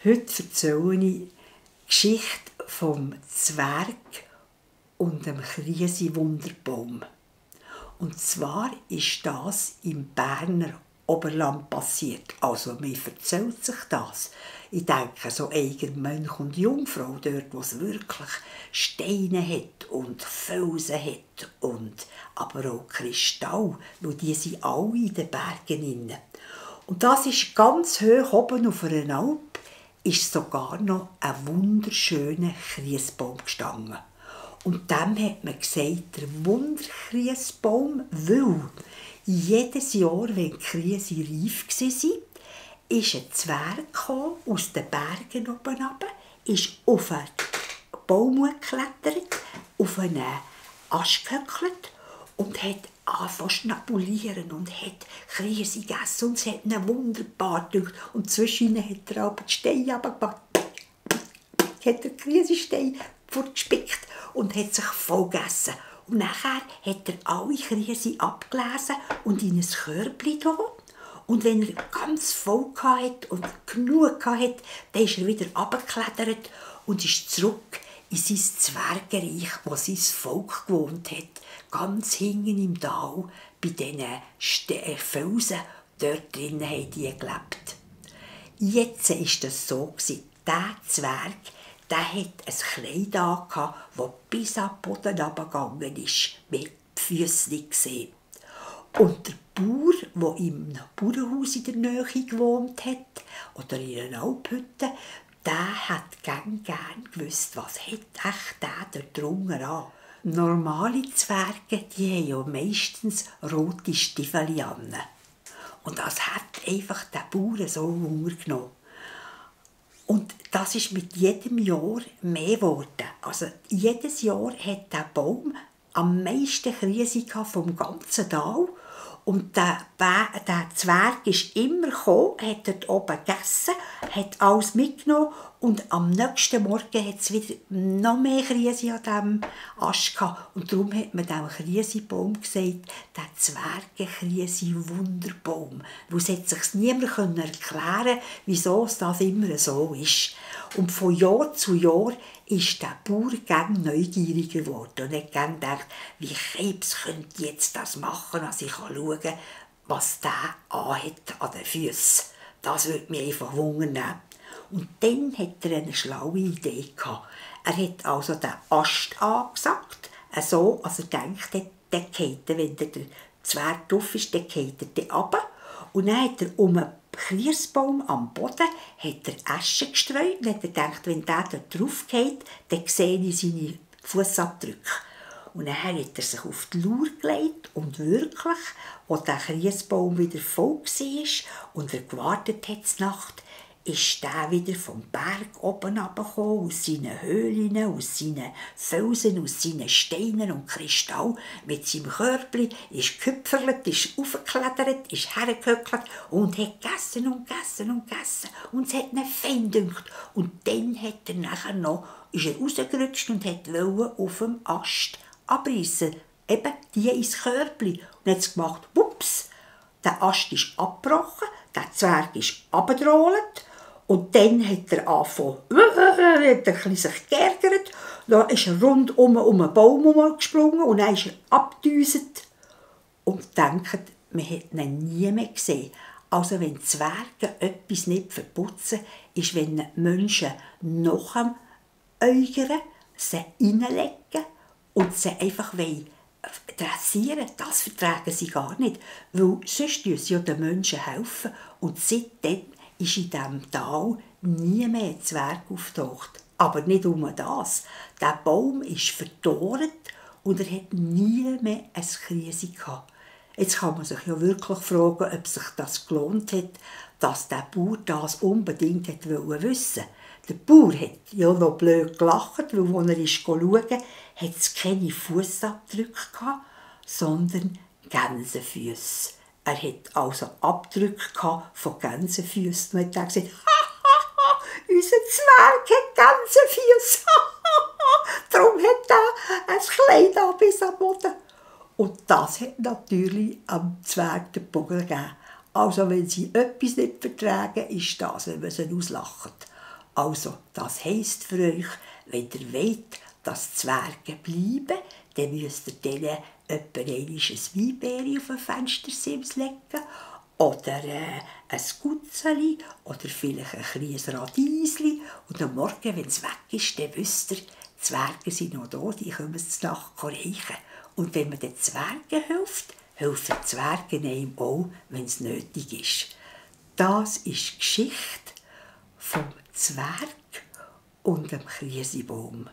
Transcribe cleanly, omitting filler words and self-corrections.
Heute erzähle ich die Geschichte vom Zwerg und dem Kriesi-Wunderbaum. Und zwar ist das im Berner Oberland passiert. Also, mir erzählt sich das. Ich denke, so eigen Mönch und Jungfrau, dort, wo es wirklich Steine hat und Felsen hat, und aber auch Kristall, weil die sind alle in den Bergen inne. Und das ist ganz hoch oben auf einer Alp, ist sogar noch ein wunderschöner Kriesbaum gestanden. Und dem hat man gesagt, der Wunderkriesbaum, weil jedes Jahr, wenn die Kriese reif war, ist ein Zwerg aus den Bergen oben runter, ist auf einen Baum geklettert, auf einen Ast gehöckelt und hat angefangen zu schnabulieren und hat Krise gegessen und es hat ihn wunderbar gedacht. Und zwischen ihnen hat er aber die Steine runtergepackt, hat den Krisenstein fortgespickt und hat sich voll gegessen. Und nachher hat er alle Krise abgelesen und in ein Körbchen da. Und wenn er ganz voll hatte und genug hatte, dann ist er wieder runtergeklettert und ist zurück in sein Zwergenreich, wo sein Volk gewohnt hat, ganz hinten im Tal, bei diesen Felsen, dort drinnen haben die gelebt. Jetzt war das so, der Zwerg, der hat ein Kleid an, das bis an den Boden runtergegangen ist, mit den Füßen nicht gesehen. Und der Bauer, der im Bauernhaus in der Nähe gewohnt hat, oder in einer Alphütte, der hat gern gewusst, was hat echt der dort drunten an. Normale Zwerge, die haben ja meistens rote Stiefel an. Und das hat einfach der Bauer so untergenommen. Und das ist mit jedem Jahr mehr geworden. Also jedes Jahr hat der Baum am meisten Krise vom ganzen Tal. Und der Zwerg ist immer gekommen, hat dort oben gegessen, hat alles mitgenommen und am nächsten Morgen hat es wieder noch mehr Krise an diesem Ast gehabt. Und darum hat man diesem Krisebaum gesagt, der Zwergenkrise-Wunderbaum. Weil es hat sich niemand erklären können, wieso es das immer so ist. Und von Jahr zu Jahr ist der Bauer gern neugieriger geworden und hat gern gedacht, wie Krebs könnte jetzt das machen, dass ich schauen kann, was der anhat an den Füßen. Das würde mich einfach wundern. Und dann hat er eine schlaue Idee gehabt. Er hat also den Ast angesagt, so, als er denkt, der geht, wenn der Zwerg drauf ist, der geht er runter. Und dann hat er um einen Kriesbaum am Boden hat er Asche gestreut und hat er gedacht, wenn der dort drauf geht, dann sehe ich seine Fußabdrücke. Und dann hat er sich auf die Lauer gelegt und wirklich, als der Kriesbaum wieder voll war und er gewartet hat zur Nacht, ist der wieder vom Berg oben runtergekommen, aus seinen Höhlen, aus seinen Felsen, aus seinen Steinen und Kristall, mit seinem Körbchen, ist gehüpfert, ist aufgeklettert, ist hergehöckelt und hat gegessen und gegessen und gegessen. Und es hat ihn fein gedünkt. Und dann hat er nachher noch, ist er rausgerutscht und wollte auf dem Ast abreißen. Eben die ins Körbchen. Und hat es gemacht, wups, der Ast ist abgebrochen, der Zwerg ist runtergerollt. Und dann hat er angefangen, hat er sich geärgert, dann ist er rundum um einen Baum gesprungen und dann ist er abgedüset. Und denkt, man hat ihn nie mehr gesehen. Also wenn Zwerge etwas nicht verputzen, ist, wenn Menschen nach dem Äugern sie reinlegen und sie einfach dressieren, das vertragen sie gar nicht. Weil sonst helfen sie ja den Menschen helfen. Und seitdem ist in diesem Tal nie mehr ein Zwerg auftaucht. Aber nicht um das. Der Baum ist verdorrt und er hat nie mehr eine Krise gehabt. Jetzt kann man sich ja wirklich fragen, ob sich das gelohnt hat, dass der Bauer das unbedingt wissen wollte. Der Bauer hat ja noch blöd gelacht, weil als er schauen wollte, hat es keine Fußabdrücke gehabt, sondern Gänsefüße. Er hatte also Abdrücke von Gänsefüßen und hat gesagt, unser Zwerg hat Gänsefüße. Darum hat er ein Kleid an bis am Boden. Und das hat natürlich am Zwerg den Bogen gegeben. Also wenn sie etwas nicht vertragen, ist das, wenn man sie auslacht. Also, das heisst für euch, wenn ihr wollt, dass Zwerge bleiben, dann müsst ihr denen etwa ein Weinbeere auf den Fenstersims legen oder ein Gutzeli oder vielleicht ein kleines Radiesli. Und am Morgen, wenn es weg ist, dann wisst ihr, die Zwerge sind noch da, die kommen zur Nacht reichen. Und wenn man den Zwergen hilft, helfen die Zwerge einem auch, wenn es nötig ist. Das ist die Geschichte vom Zwerg und dem Kriesibaum.